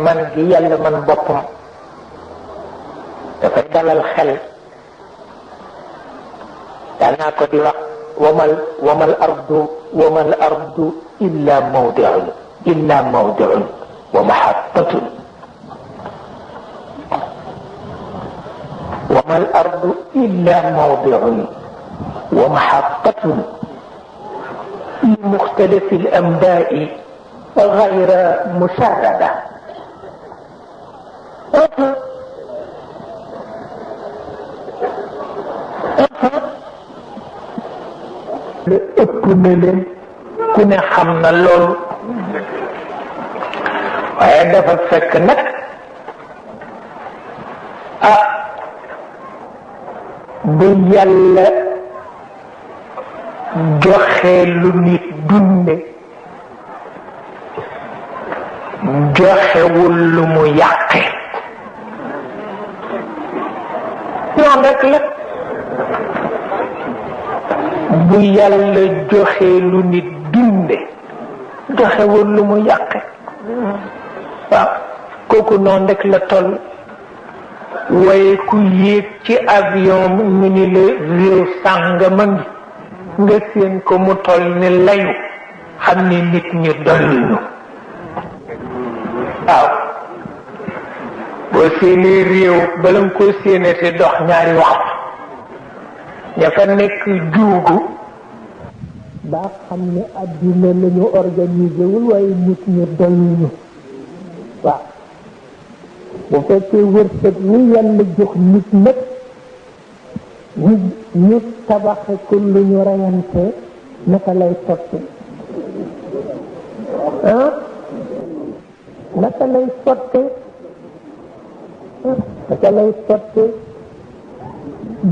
man gi yàlla man boppam dafay dalal xel daanaa ko di wax wamal ardu illa mawdi'un wa mahattatun wamal ardu illa mawdi'un wa mahattatun li mukhtalifi al-anba'i ghayra musharrada lu ëpp na leen ku ne xam na loolu waaye dafa fekk nag bu yàlla joxe lu nit dunde joxewul lu mu yàqe noonu rek la bu yàlla joxe lu nit dunde joxewul lu mu yàqe waaw kooku noonu rek la toll waaye ku yéeg ci avion ñu ni la réew sàngama ngi nga séen ko mu toll ni layu xam ni nit ñi dolluñu waaw boo séenee réew bala nga ko séenee te dox ñaari waxtu ña fa nekk juugu daa xam ne adduna la ñu organisé wul waaye nit ñi dolluñu waaw bu fekkee wërsëg wi yàlla jox nit nag ñu tabaxe ko lu ñu reyante naka lay sotti naka lay sotte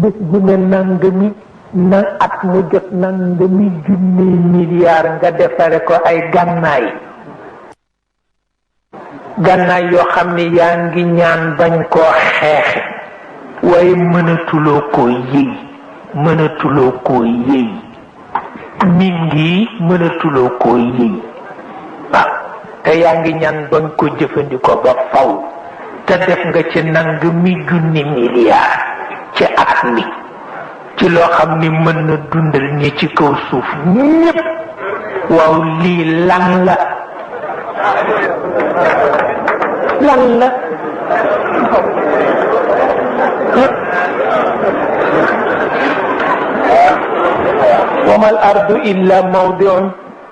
bés bu ne nangami na at mu jot nangami junni milliard nga defare ko ay gànnaay yoo xam ni yaa ngi ñaan bañ koo xeexe waaye mënatuloo koo yëy mi ngi mënatuloo koo yëy waaw te yaa ngi ñaan bañ ko jëfandikoo ba faw te def nga ci nangami junni milliard ci at mi ci loo xam ni mën na dundal ñi ci kaw suuf ñépp waaw lii lan la وما الأرض إلا موضع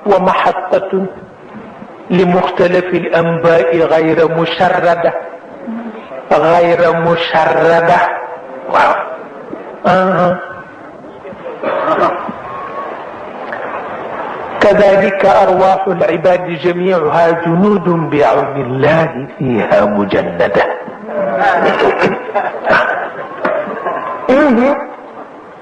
ومحطة لمختلف الأنباء غير مشردة واو كذلك أرواح العباد جميعها جنود بعون الله فيها مجندة